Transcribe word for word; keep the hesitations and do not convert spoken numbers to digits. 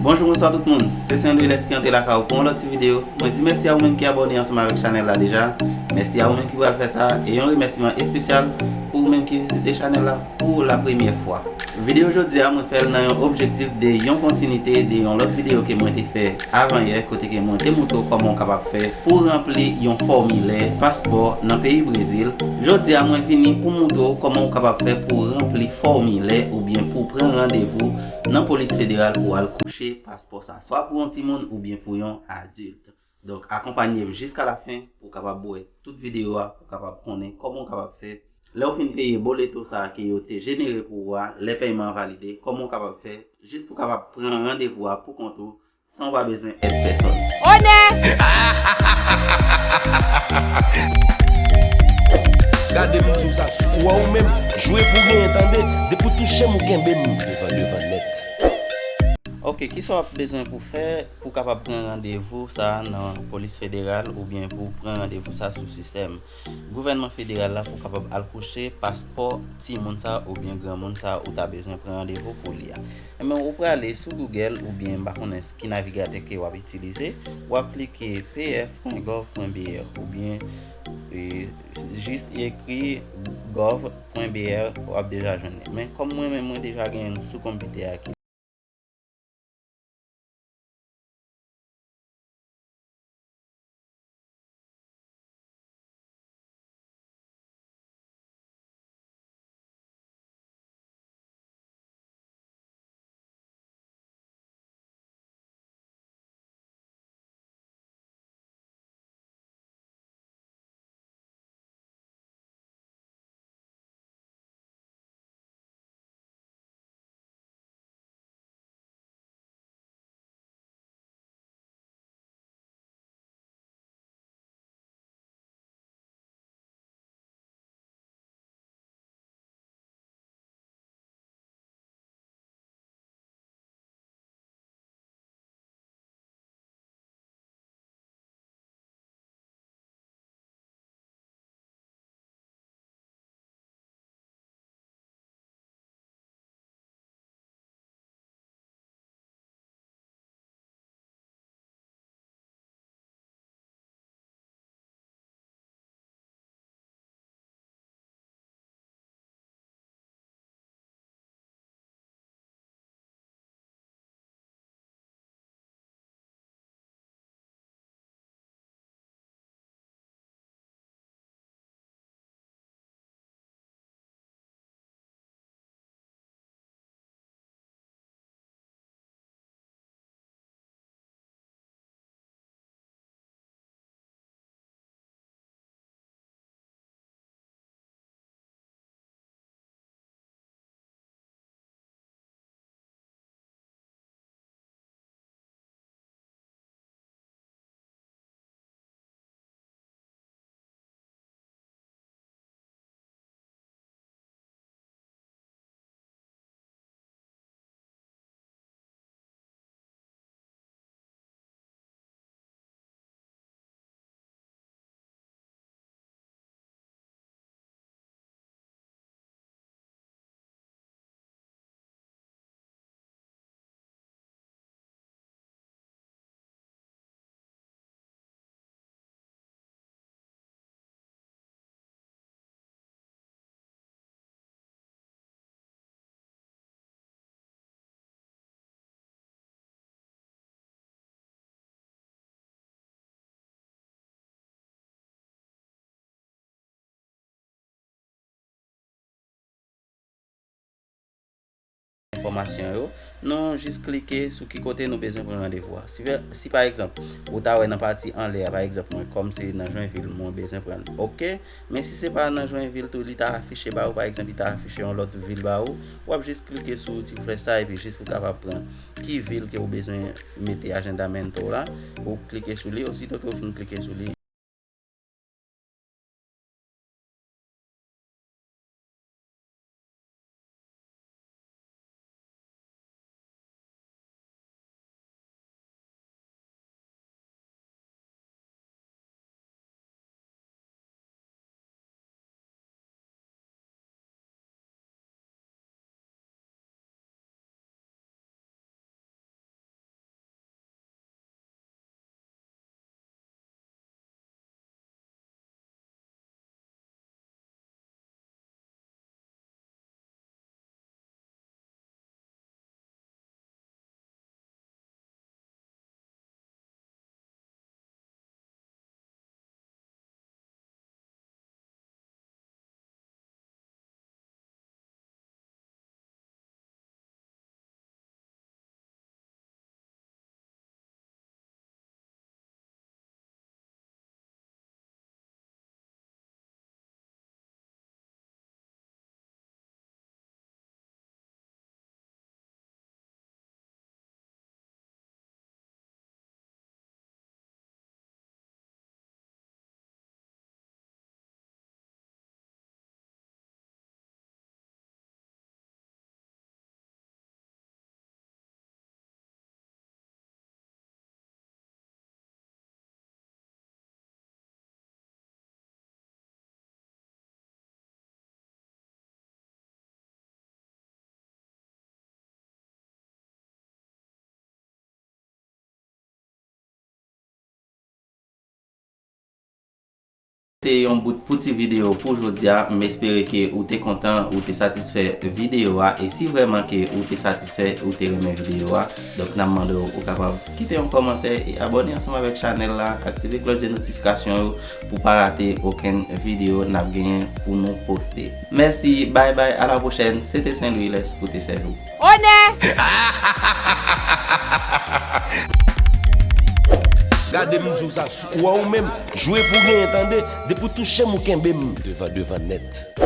Bonjou, bonswa tout moun. Se Saint Louis ki antre lakay ou pou yon lòt ti videyo. Mwen di mèsi a ou menm ki abòne ansanm avèk chanèl la deja. Mèsi a ou menm ki pral fè sa. E yon remèsiman espesyal pou ou menm ki vizite chanèl la pou la premyè fwa. Videyo jodi a, mwen fè l nan yon objektif de yon kontinite de yon lòt videyo ke mwen te fè avan yè, kote ke mwen te montre w kòman w kapab fè pou ranpli yon fòmilè paspò nan peyi Brezil. Jodi a, mwen vini pou montre w kòman w kapab fè pou ranpli fòmilè oubyen pou pran randevou nan polis federal pou al kouche paspò sa, swa pou yon timoun oubyen pou yon adilt. Donk, akonpanye m jiska la fen pou w kapab wè tout videyo a, pou w kapab konnen kòman w kapab fè. Lè w fin peye boleto sa a ke yo te jenere pou ou a, lè pèyman an valide, kòman w kapab fè jis pou w kapab pran randevou a pou kont ou, san w pa bezwen èd pèsòn. Onè! Gade m di w sa, ou wè ou menm, jwe pou genyen, tande. Depi w touche m, ou kenbe m devan, devan nèt. Ok, kisa w ap bezwen pou fè pou w kapab pran randevou sa a nan polis federal oubyen pou w pran randevou sa a sou sistèm gouvènman federal la pou w kapab al kouche paspò timoun sa a oubyen granmoun sa a ou ta bezwen pran randevou pou li a? Enben, ou prale sou Google oubyen m pa konnen s- ki navigatè ke w ap itilize, w ap klike p f point gov point b r oubyen e, jis ekri gov point b r, w ap deja jwenn li. Men kòm mwen menm, mwen deja gen l sou konpitè a ki enfòmasyon yo, nou jis klike sou ki kote nou bezwen pran randevou a. Si, si pa egzanp, ou ta wè nan pati anlè a, pa egzanp, mwen, kòm se nan Jwenvil mwen bezwen pran l, ok. Men si se pa nan Jwenvil tou, li ta afiche ba ou, pa egzanp, li ta afiche yon lòt vil ba ou, w ap jis klike sou ti flèch sa, epi jis pou kapab pran ki vil ke ou bezwen mete ajandamento w la, ou klike sou li, osito ke ou fin klike sou li. Te yon bout pou ti videyo pou jodi a. M espere ke ou te kontan, ou te satisfè videyo a. E si vrèman ke ou te satisfè, ou te renmen videyo a, donk n ap mande w, ou kapab kite yon kòmantè e abòne ansanm avèk chanèl la, aktive klòch de notifikasyon yo pou pa rate okenn videyo n ap genyen pou nou poste. Mèsi, bay bay, a la pwochèn, se te Saint Louis Lès pou te sèvi w. Onè! Gade m di w sa, ou wè ou menm, jwe pou genyen tande, depi w touche m ou kenbe m devan devan nèt.